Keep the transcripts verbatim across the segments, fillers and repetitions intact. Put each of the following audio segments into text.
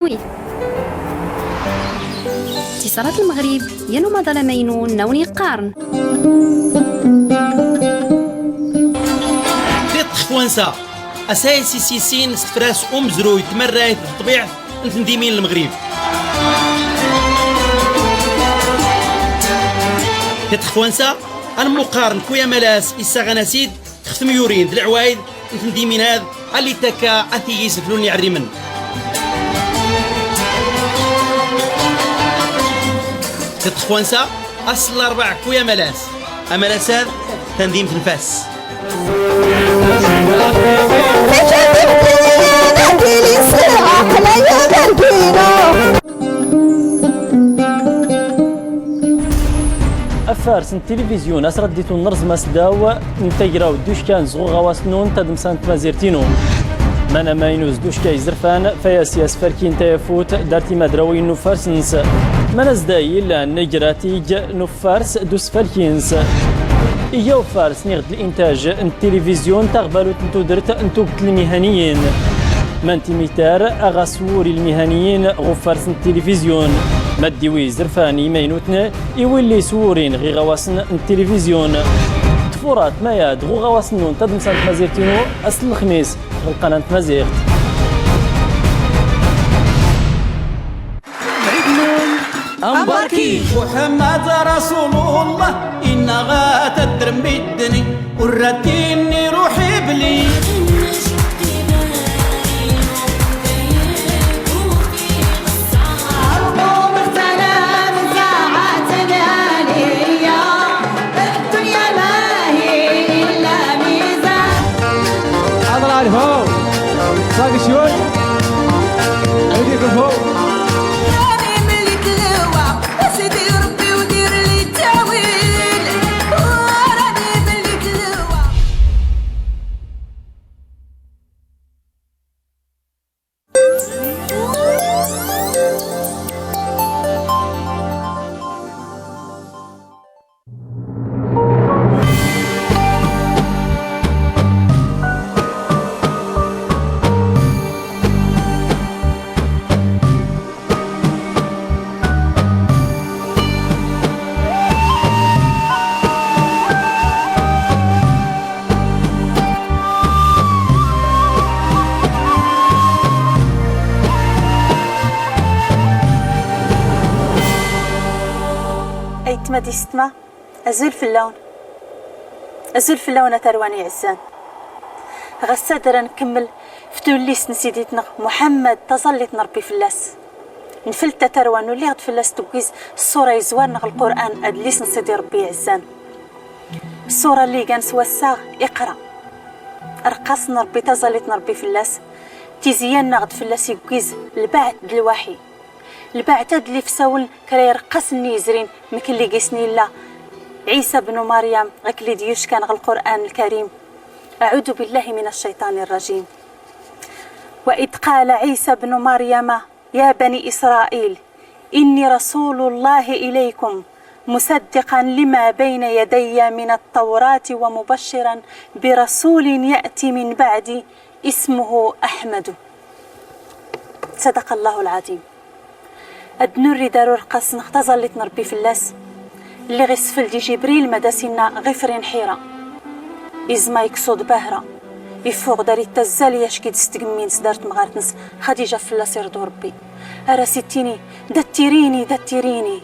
Wi. Tiṣarat lmɣrib, yan umaḍal amaynu n awen-iqqarn. Tiṭ txwansa, asayes issisin s tfras umzruy tmarrayt d tṭbiɛt n tndimin n lmɣrib. Tiṭ txwansa, anmuqqarn kuya malas issaɣan asid, xf tmyurin d lɛwayd n tndimin-ad, alli takka a tiyis n flun iɛrrimen. Tiṭ txwansa, ass n larbaɛ kuya malas. Amalas-ad, tandimt n fas. Afars n tilivizyun, asraddit n rẓmas daw n tagrawt d uckan s tɣuɣawas-nnun, tadmsa n tmazirt-inu. Mana maynuz d ucka izrfan, fayas i asfalki n tayafut, dar timadrawin n ufars-ns. Mana zday illan gratig n ufars d usfalki-ns. Iga ufars niɣ d lintaj n tilivizyun, taɣbalut n tudrt n tugt lmihaniyin. Man timitar, aɣ aswuri lmihaniyin ɣ ufars n tilivizyun. Maddiwi izrfan imaynutn, iwilli iswurin ɣ iɣawasen n tilivizyun. Tfurat maya d ɣ uɣawas-nnun tadmsa n tmazirt-inu, ass n lxmis, ɣ lqana n tmazirt. Ambarki. Muḥammad rasulullah, inna ɣa tadrem iddni, urrat inni ruḥi bli. الدنيا ما هي إلا ميزان. حاضر، عارف، هو. ساق شوي. عيديكم فوق. راني ملك الهوى، وسيدي ربي ودير لي التاويل. وراني ملك الهوى. Aytma d istma, azul fell-awen. Azul fell-awen a tarwan iɛezzan. Ɣassad ara nkemmel f tullist n sidit-nneɣ Muḥammad, taẓallit n Ṛebbi fell-as. Nfelt a tarwa, nulliɣ-d fell-as tewwiz ṣṣura izwarn ɣ Lqur'an, adlis n Sidi Ṛebbi iɛezzan. Ṣṣura lli igan s wassaɣ Iqra. Rrqas n Ṛebbi, taẓallit n Ṛebbi fell-as, tizi yannaɣ-d fell-as iwwiz lbeɛt d lwaḥi. Lbeɛt-ad lli fsawln kra iṛqqasen-nni izrin mk lli gis-n illa Ɛisa bnu Maryam, ɣ k lli d-yuckan ɣ Lqur'an Lkarim. أعوذ بالله من الشيطان الرجيم. وإذ قال عيسى ابن مريم يا بني إسرائيل إني رسول الله إليكم مصدقا لما بين يدي من التوراة ومبشرا برسول يأتي من بعدي اسمه أحمد. صدق الله العظيم. Ad nurri d arurqqas-nneɣ, taẓallit n Ṛebbi fell-as. Lliɣ isfeld i Jibril ma d as-inna ɣ ifrin Ḥira. Izma ikṣu-d Bahra. Ifuɣ-d ar ittazzal i ackid s tgemmi-ns dar tmɣart-ns Xadija, fell-as irḍu Ṛebbi. Ar as-ittini: dattirini, dattirini.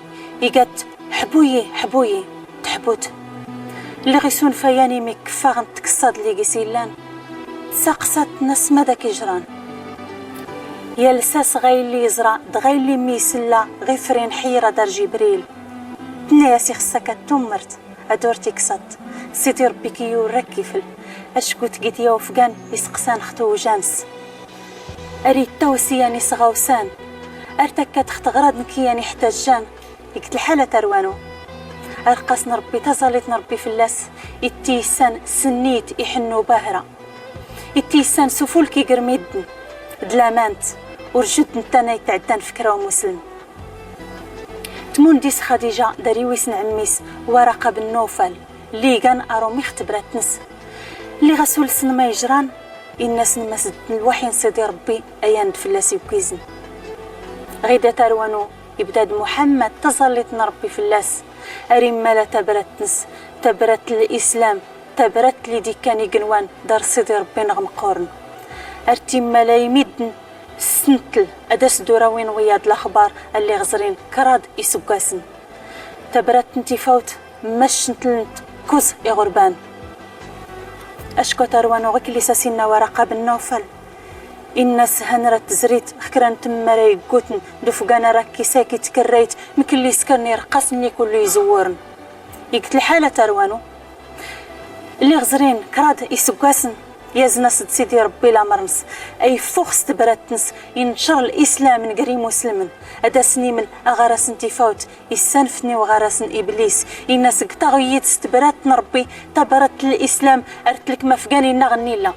Iga-tt: ḥbuyi, ḥbuyi. Teḥbu-t. Lliɣ isunfa yan imi kfaɣ n tkṣṣa-d lli gis illan. Tsaqsa-t, tenna-s: ma d ak ijran? Yals-as ɣa illi iẓra d ɣa illi mmi islla ɣ ifrin Ḥira dar Jibril. Tenna-yas: ixṣṣak ad tummrt, ad ur tikṣaḍt. Sidi Ṛebbi ki yurra k ifl, acku tgid yawfgan isqsan ɣ tewja-ns. Ar ittawsi yan isɣawsan, ar takkad ɣ tɣraḍ n ki yan iḥtajjan. Ig tlḥal a tarwa-nu. Arqqas n Ṛebbi, taẓallit n Ṛebbi fell-as, ittiyssan s nniyt iḥennu Bahra. Ittiyssan s ufulk iger middn d lamant, ur judd nttan a itɛeddan f kra umusslm. Tmund-is Xadija dar iwis n ɛemmi-s Waraqa ben Nufal, lli igan aṛumi ɣ tbrat-ns. Lliɣ as-ulsn ma ijran, inna-sn: ma s-ddn lwaḥi n Sidi Ṛebbi a yan-d fell-as iggizn. Ɣida tarwanu, ibda-d muḥammad taẓallit n ṛebbi fell-as, ar immala tabrat-ns, tabrat n lislam, tabrat lli d-ikkan ignwan dar sidi ṛebbi-nneɣ meqqurn. Ar timmala i middn, ssntl ad-as-d-urawin wiyaḍ laxbar alli ɣ-ẓrin kraḍ isggwasn. Tabrat n tifawt, mmaccntln-t kuẓ iɣurban. Acku a tarwanu, ɣiklli s-as-inna waraqa bn nawfal, inna-s hanra ttzrit ɣ-kra n tmmara iggutn d-ufgan ara kkis-ak i tkrrayt, mklli skr n irqqasn lli kullu izwwurn. Iggt lḥal a tarwanu, lli ɣ-ẓrin kraḍ isggwasn, yazn-as-d sidi ṛebbi lamr-ns, a iffux s tbrat-ns, incer lislam ngr imuslmn, ad-asn-iml aɣaras n tifawt, issanfn i uɣaras n iblis, inna-s gg taɣyit s tbrat n ṛebbi, tabrat n lislam, ar tlkm afgan innaɣ n illa.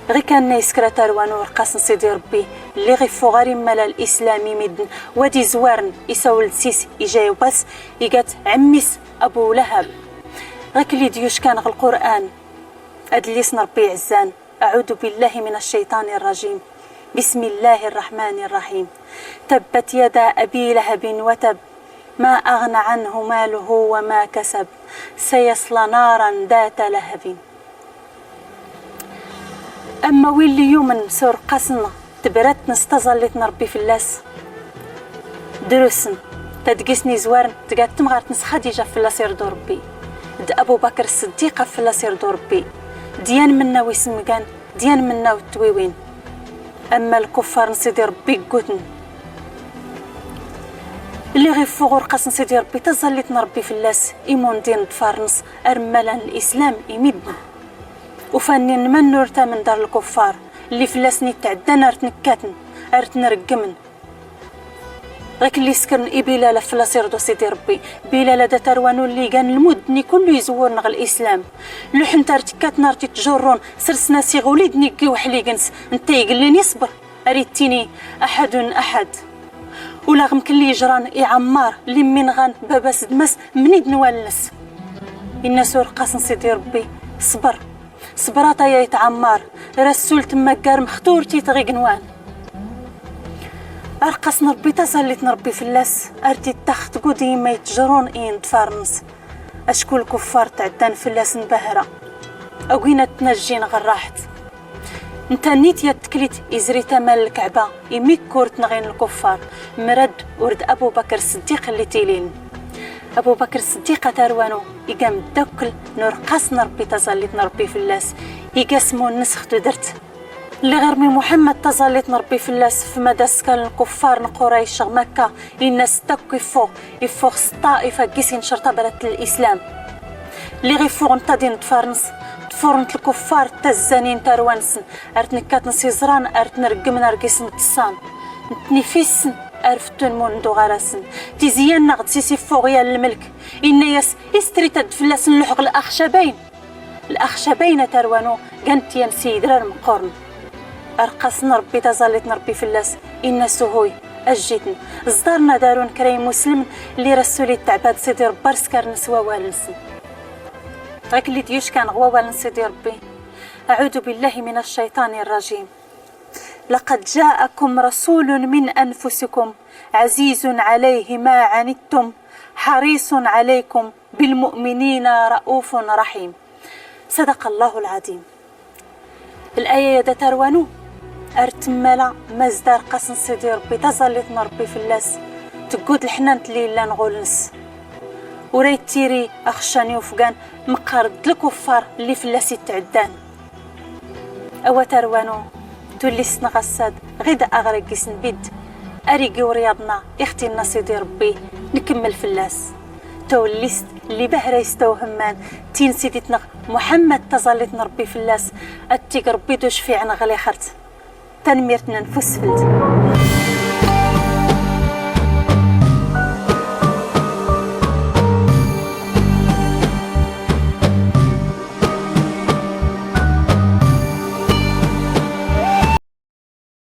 Ɣikanna iskr a tarwanu irqqas n sidi ṛebbi, lli ɣ-iffux ar immala lislam i middn, wa d-izwarn isawl-d sis ijayw-as, iga-t ɛmmi-s abu lahab. Ɣiklli d-yuckan ɣ-lqur'an, adllis n ṛebbi iɛzzan. أعوذ بالله من الشيطان الرجيم. بسم الله الرحمن الرحيم. تبت يدا أبي لهب وتب. ما أغنى عنه ماله وما كسب. سيصلى نارا ذات لهب. Amma wi lli yumn s urqqas n tbrat-ns taẓallit n ṛebbi fell-as, drusn, tadgist n izwarn tga-t temɣart-ns xadija fell-as irḍu ṛebbi, d abu bakr sddiq fell-as irḍu ṛebbi, d yan mennaw ismgan, d yan mennaw twiwin. Amma lkuffar n sidi ṛebbi ggutn, lli ɣ-iffux urqqas n sidi ṛebbi taẓallit n ṛebbi fell-as, imundin ḍfar-ns ar mmalan lislam i middn. Ufan-in man ur tamn dar lkuffar, lli fell-asn ittɛddan ar tn-kkatn, ar tn-rggmn. Ɣiklli skrn i bilal fell-as irḍu sidi ṛebbi. Bilal a da tarwanu lli igan lmudn i kullu izwwurn ɣ-lislam. Luḥnt ar tkkatn ar t-ittjurrun, srsn-as iɣ ulidn igg i uḥlig-ns, ntta iglin isbr, ar ittini: أحد أحد. Ula ɣ mklli ijran i ɛammar, lli mminɣan baba-s d mass mnidn wall-ns. Inna-s urqqas n sidi ṛebbi: Sbr. Sbrat ay ayt ɛammar, rassul tmmaggar mxturt-it ɣ ignwan. Arqqas n ṛebbi taẓallit n ṛebbi fell-as, ar t-ittax tgud i imma ittjrun i inḍfar-ns. Acku lkuffar tɛddan fell-asn bahra, agwin ad tn-ajjin ɣ rraḥt. Ntta nit yat tklit izri tama n lkɛba, imi kkur tnɣin lkuffar, mrad ur d abu bakr sddiq lli t-ililn. Abu bakr sddiq a tarwanu, iga mddakl n urqqas n ṛebbi taẓallit n ṛebbi fell-as, iga smun-ns ɣ tudrt. Lli ɣ irmi muḥammad taẓallit n ṛebbi fell-as f mad askal n lkuffar n qurayc ɣ makka, inna-s takk iffux, iffux s ṭṭaif a ggis incer tabrat n lislam. Lli ɣ iffuɣ ntta d inḍfar-ns, ḍfurnt lkuffar ttazzanin tarwa-nsn, ar tn-kkatn s iẓran, ar tn-rggmn ar ggis n ṭṭsan. Ntni fissn ar fttun mun d uɣaras-sn. Tizi-yan-nɣ d sis iffux yan lmlk, inna-yas: Is trit ad fell-as nluḥ ɣ laxcabayn? Laxcabayn a tarwanu, gant yan s idrar mqqurn. Arqqas n ṛebbi taẓallit n ṛebbi fell-as, inna-s: Uhuy, ajjitn. Ẓḍarn ad arun kra imuslmn lli rassul ittɛbad sidi ṛebbi ar skarn s wawal-nsn. Ɣiklli d yuckan ɣ wawal n sidi ṛebbi: أعوذ بالله من الشيطان الرجيم. لقد جاءكم رسول من أنفسكم عزيز عليه ما عنتم حريص عليكم بالمؤمنين رءوف رحيم. صدق الله العظيم. Laya-ya da tarwanu, ar tmmala mazda arqqas n sidi ṛebbi taẓallit n ṛebbi fell-as, tggud lḥnant lli illan ɣul-ns. Ur a ittiri axccan i ufgan, mqqar d lkuffar lli fell-as ittɛddan. Awa tarwanu, tullist-nɣ ass-ad ɣida aɣ ra ggis nbidd, ar igi wryaḍ-na ixtinna sidi ṛebbi, nkmml fell-as. Tawllist lli bahra istawhmman, tin sidit-nɣ muḥammad taẓallit n ṛebbi fell-as, ad tig ṛebbi d ucfiɛ-nɣ ɣ lixrt. Tanmmirt-nnun f usfld.